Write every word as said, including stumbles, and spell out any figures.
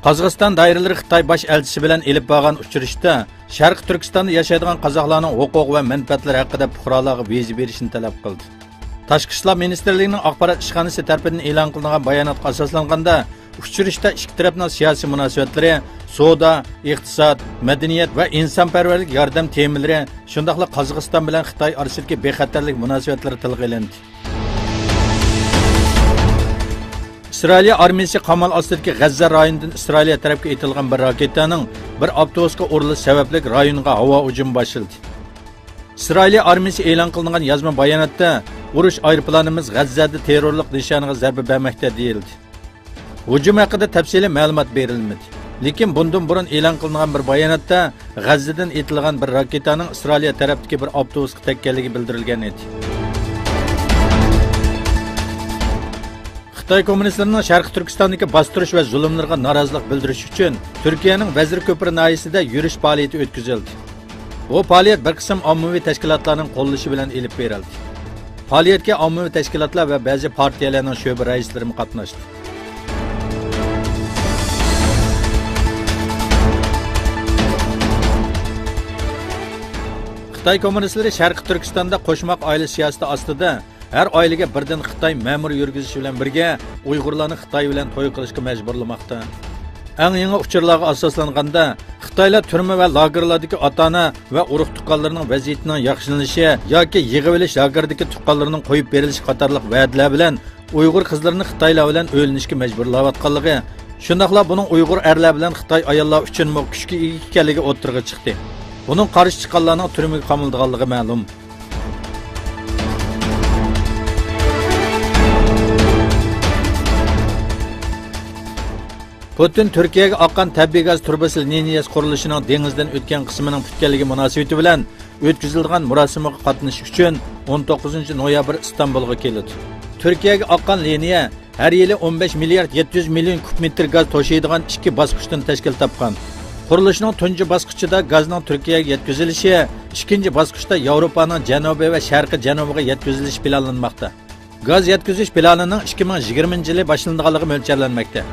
قازاقىستان دائىرىلىرى خىتاي باش ئەلچىسى بىلەن ئېلىپ بارغان ئۇچرىشىشتا شەرقىي تۈركىستاندا ياشايدىغان قازاقلارنىڭ ھوقۇقى ۋە مەنپەئەتلىرى ھەققىدە پۇقرالارغا ۋىزا بېرىشنى تەلەپ قىلدى. تاشقى ئىشلار مىنىستىرلىكىنىڭ ئاخبارات ئىشخانىسى تەرىپىدىن ئېلان قىلىنغان باياناتقا ئاساسلانغاندا، ئۇچرىشىشتا ئىككى تەرەپنىڭ سىياسىي مۇناسىۋەتلىرى، سودا، ئىقتىساد، مەدەنىيەت ۋە ئىنسانپەرۋەرلىك ياردەم تېمىلىرى، شۇنداقلا قازاقىستان بىلەن خىتاي ئارىسىدىكى بىخەتەرلىك مۇناسىۋەتلىرى تىلغا ئېلىندى. ئىسرائىلىيە ئارمىيىسى قامال ئاستىدىكى غەززە رايونىدىن ئىسرائىلىيە تەرەپكە ئېتىلغان بىر راكېتانىڭ بىر ئاپتوبۇسقا ئۇرۇلۇش سەۋەبلىك رايونغا ھاۋا ھۇجۇمى باشلىدى. ئىسرائىلىيە ئارمىيىسى ئېلان قىلىنغان يازما باياناتتا، ئۇرۇش ئايروپىلانىمىز غەززەدە تېررورلۇق نىشانىغا زەربە بەرمەكتە، دېيىلدى. ھۇجۇم ھەققىدە تەپسىلىي مەلۇمات بېرىلمىدى. لېكىن بۇندىن بۇرۇن ئېلان قىلىنغان بىر باياناتتا، غەززىدىن ئېتىلغان بىر راكېتانىڭ ئىسرائىلىيە تەرەپتىكى بىر ئاپتوبۇسقا تەگكەنلىكى بىلدۈرۈلگەن ئىدى. خىتاي كوممۇنىستلىرىنىڭ شەرقىي تۈركىستاندىكى باستۇرۇش ۋە زۇلۇملىرىغا نارازىلىق بىلدۈرۈش ئۈچۈن تۈركىيەنىڭ ۋەزىر كۆپۈرى ناھىيەسىدە يۈرۈش پائالىيىتى ئۆتكۈزۈلدى. بۇ پائالىيەت بىر قىسىم ئاممىۋى تەشكىلاتلارنىڭ قوللىشى بىلەن ئېلىپ بېرىلدى. پائالىيەتكە ئاممىۋى تەشكىلاتلار ۋە بەزى پارتىيەلەرنىڭ شۆبە رەئىسلىرىمۇ قاتناشتى. خىتاي كوممۇنىستلىرى شەرقىي تۈركىستاندا قوشماق ئائىلە سىياسىتى ئاستىدا ھەر ئائىلىگە بىردىن خىتاي مەمۇر يۈرگۈزۈشى بىلەن بىرگە ئۇيغۇرلارنى خىتاي بىلەن توي قىلىشقا مەجبۇرلىماقتا. ئەڭ يېڭى ئۇچۇرلارغا ئاساسلانغاندا، خىتايلار تۈرمە ۋە لاگېرلاردىكى ئاتا-ئانا ۋە ئۇرۇق-تۇغقانلىرىنىڭ ۋەزىيىتىنىڭ ياخشىلىنىشى ياكى يىغىۋېلىش لاگېرىدىكى تۇغقانلىرىنىڭ قويۇپ بېرىلىشى قاتارلىق ۋەدىلەر بىلەن ئۇيغۇر قىزلىرىنى خىتايلار بىلەن ئۆيلىنىشكە مەجبۇرلاۋاتقانلىقى، شۇنداقلا بۇنىڭ ئۇيغۇر ئەرلەر بىلەن خىتاي ئاياللار ئۈچۈنمۇ كۈچكە ئىگە ئىكەنلىكى ئوتتۇرىغا چىقتى. بۇنىڭغا قارشى چىققانلارنىڭ تۈرمىگە قامىلىدىغانلىقى مەلۇم. پۇتىن تۈركىيەگە ئاققان تەبىئىي گاز تۇرۇبىسى لىنىيەسى قۇرۇلۇشىنىڭ دېڭىزدىن ئۆتكەن قىسمىنىڭ پۈتكەنلىكى مۇناسىۋىتى بىلەن ئۆتكۈزۈلىدىغان مۇراسىمغا قاتنىشىش ئۈچۈن ئون توققۇزىنچى نويابىر ئىستانبۇلغا كېلىدۇ. تۈركىيەگە ئاققان لىنىيە ھەر يىلى ئون بەش مىليارد يەتتە يۈز مىليون كۇب مېتىر گاز توشۇيدىغان ئىككى باسقۇچتىن تەشكىل تاپقان. قۇرۇلۇشنىڭ تۇنجى باسقۇچىدا گازنىڭ تۈركىيەگە يەتكۈزۈلۈشى، ئىككىنچى باسقۇچتا ياۋروپانىڭ جەنۇبى ۋە شەرقىي جەنۇبىغا يەتكۈزۈلۈشى پىلانلانماقتا. گاز يەتكۈزۈش پىلانىنىڭ ئىككى مىڭ يىگىرمىنچى يىلى باشلىنىدىغانلىقى مۆلچەرلەنمەكتە.